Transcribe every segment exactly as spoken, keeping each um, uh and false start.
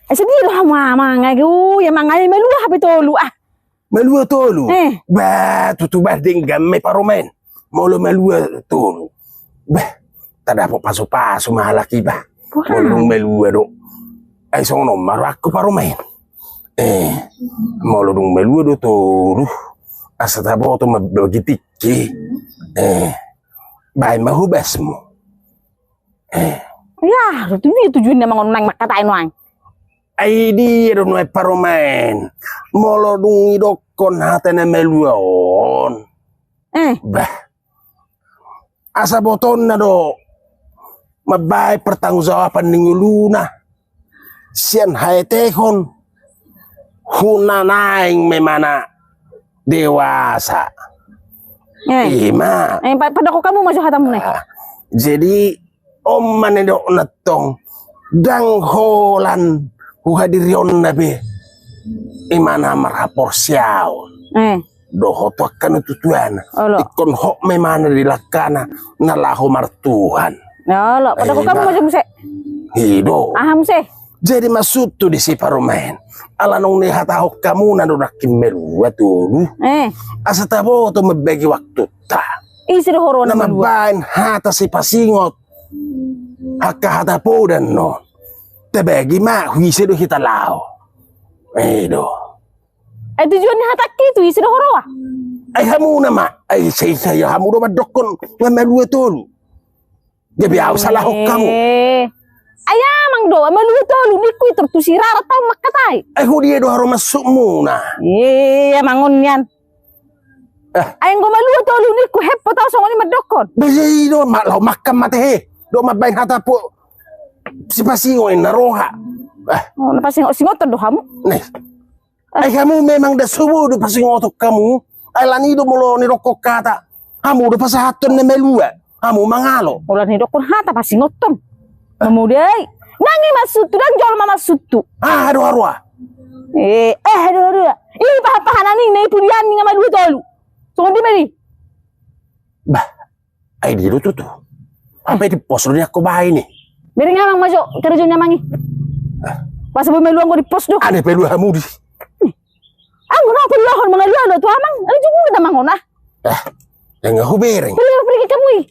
Asa dia do hamu amang, ai gue ya mangai malua hape tolu ah. Malua tolu. Eh. Bah, tutu bah denggan ma i parumaen. Molo malua tolu. Bah, tadapot pasu-pasu ma halak i bah. Molo dung malua do. Ai songon on ma rohangku parumaen. Eh, molo dung malua do tolu. Asa taboto ma bagi tingki. Eh, baen ma hobasmu. Eh. Ya, tutu dia tujuan dia mangon nang makatai nuang. Ai dia do nuaeng parumaen. Molo dung idokkon hata na malua on. Eh. Bah. Asa botonna do mambaen pertanggungjawaban ni ngoluna. Sian haetehon. Huna naeng memana dewasa. Eh. Ima. Eh, pa-, padokon hamu ma jo hatamu ne. Ah, jadi, on ma na didok na tong, ndang holan huhadirionna be imana marhaporseaon. Eh. Dohot tu angka na tutuana. Olo. Ingkon hot memana di langkana na laho martuhan. Olo, padokon hamu ma jo muse. I do. Aha muse? Jadi maksudhu disi parumaen. Ala nunga dihatahon hamu na do nangkin malua tolu. Eh. Asa taboto mambagi waktunta. Ise do horona na malua? Mambaen hata sipasingot. Angka hata podan on. Tabagi ma, hu ise do hita laho. Eh do. Ai tujuan ni hatangki tu ise do ho roa? Ai hamuna ma. Ai sai, sai hamu do mandokkon na malua tolu. Gabe au salahon hamu. Eh. Ai amang do, malua tolu ningku i tor tu Sirarat au mangkatai. Ai ho dia do haromansukmuna. Eh, amang on nian. Eh. Ai anggo malua tolu ningku hepot au songon i mandokkon. Bah, i do, ma, laho mangkan ma tehe. Do mambaen hata po sipasingot i na roha. Eh. Oh, na pasingot-singoton do hamu. Nih. Ai hamu memang ndang so boi do pasingoton hamu. Ai alani do molo nidokkon hata, hamu do pasahathon na malua. Hamu mangalo. Molo nidokkon hata pasingoton. Mamodai. Ndang i maksudhu, ndang jolma maksudhu. Ah, aduh, aduh, ah. Eh, eh, aduh, aduh. I paha-paha na ninna i pudian ninna malua tolu. Songon dia ma i. Bah. Ai dia do tutu. Hape di pos do nian ho baen i. Bereng amang ma jo, karejo ni amang i. Masa boi malua anggo di pos do. Ai na ipalua hamu di. Anggo na paluahon mangalua-lua tu amang. Ai jugu da mangon ah. Eh, ndang hubereng. Pergi, pergi hamu i.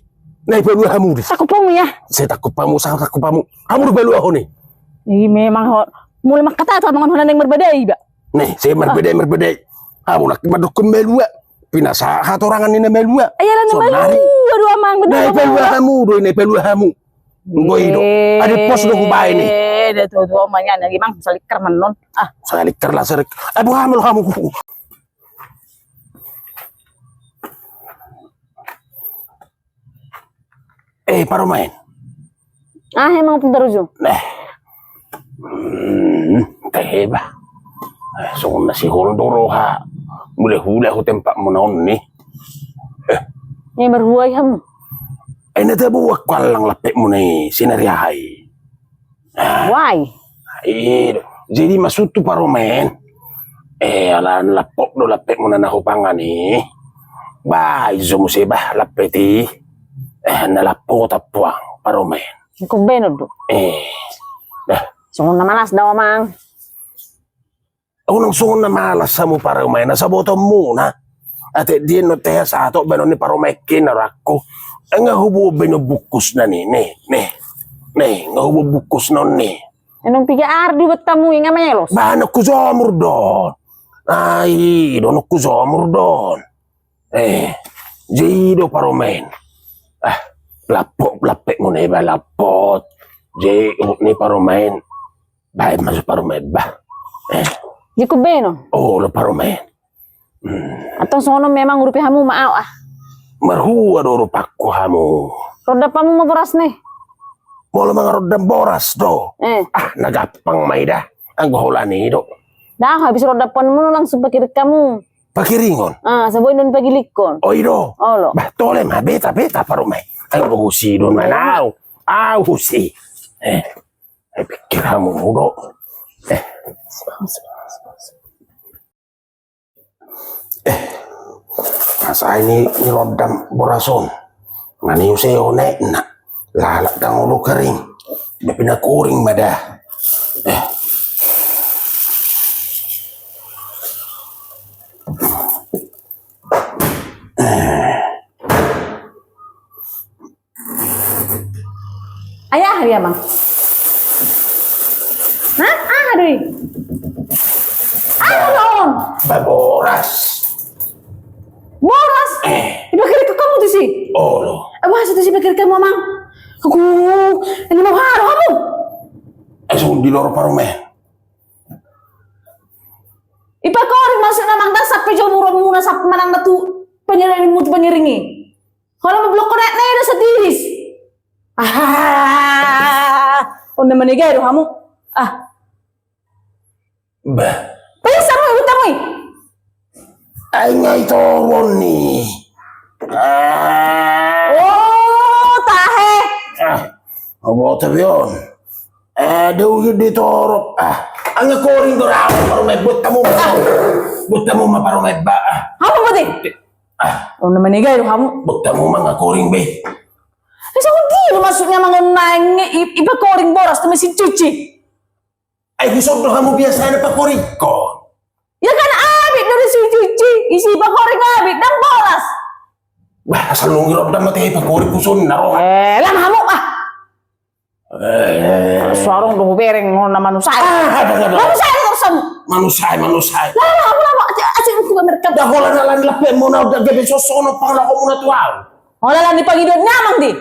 Na ipalua hamu di. Takkup hamu ya. Sai takkup hamu, sai takkup hamu. Hamu do paluahon i. I memang ho. Mulai mangkatai tu amang on ho na naeng marbadai ba. Nih, sai marbadai, marbadai. Hamu nangkin mandokkon malua. Pinasahat hatorangan ni na malua. Ai ala na malua do amang. Na ipalua hamu do, na ipalua hamu. Anggo i do. Adi pos do hubaen i. Eh, da tutu amang an lagi mang salikkar manon. Ah, salikkar lah serik. Eh, boha molo hamu. Eh, parumaen. Ah, emang pintar ujung. Eh. Hmm, tehe bah. Eh, songon na sihol do roha. Mulai hula ho tempatmuna on ni. Eh. Ni marhuai hamu. Eh, na tabo aku alang lapetmuna i, sinari ahai. Wai. Iya. Jadi maksudhu parumaen. Eh, ala na lapot do lapetmuna na hupangan i. Bah, ijo muse bah lapet i. Eh, na lapot tampuang parumaen. Ingkon baenon do. Eh. Dah. Songon na malas da amang. Unang songon na malas hamu parumaen, asa botomuna. Ate dia no teha sato baenon ni parumaen kena rakku. Nga hubo baenon bungkus na ni, ni, ni. Ni, nga hubo bungkus na ni. Enong piga ari dibuat hamu i nga melos. Bah, nunga hujomur do on. Ai, do nunga hujomur do on. Eh, jadi do parumaen. Ah, lapot, lapetmuna i bah lapot. Jadi, ni parumaen. Baen ma jo parumaen bah. Eh. Jadi ingkon baenon. Oh, lo parumaen. Hmm. Antong songon on memang urupi hamu ma au ah. Marhua do urupangku hamu. Rondap hamu ma boras ni. Molo mangarondap boras do. Eh. Ah, na gampang ma i da. Anggo holan i do. Da, habis rondaponmuna langsung pakiring hamu. Pakiringon. Ah, saboi non pagilikkon. Oh, i do. Olo. Bah, tole ma, beta, beta parumaen. Ai husi do na au. Au husi. Eh. Ai pikir hamu do. Eh. Eh. Asa i ni, ni rondam boras on. Nga ni use on na. Lalap dang olo kering. Dia pina kuring ma da. Eh. Iya, Mang. Hah? Aha do i? Aha do on? Ba boras. Boras? Eh. Dipakerik hamu tusi? Olo. Eh, masa tusi dipakerik hamu, Amang? Aku, ini mau haro hamu? Eh, so di loro parumaen. Dipakerik maksudna, Amang, ndang sampe jo buronmuna, sampe manang na tu pangiringanmu tu pangiring i. Holan mamblok konek na ida satiris. Ah, on na manega do hamu. Ah. Bah. Pesa mu, utang mu. Ai ngai toron ni. Ah. Oh, tahe. Ah, obo tapi on. Eh, deu di torop. Ah, anggo koring do ra parumaen, buat hamu. Ah. Buat hamu ma parumaen ba. Ah. Apa berarti? Ah. On na manega do hamu. Buat hamu ma nga koring be. Esa, dia maksudna mangan naeng i, dipakerik boras tu mesin cuci. Ai husondot hamu biasana pakerik ko. Ya kan abit do mesin cuci, isi pakerik abit, ndang boras. Bah, asal nungi rap ndang mate pakerik husondot na ro. Eh, lam hamu, ah. Eh. Suarong do hubereng, on na manusai. Ah, ada, ada. Manusai do terus hamu. Manusai, manusai. Lah, lah, hamu, lah, hamu. Acik, acik, aku mereka. Dah, holan na lan lape muna udah gede sosono pangalaho muna tuau. Holan na di pangidoan ni Amang di.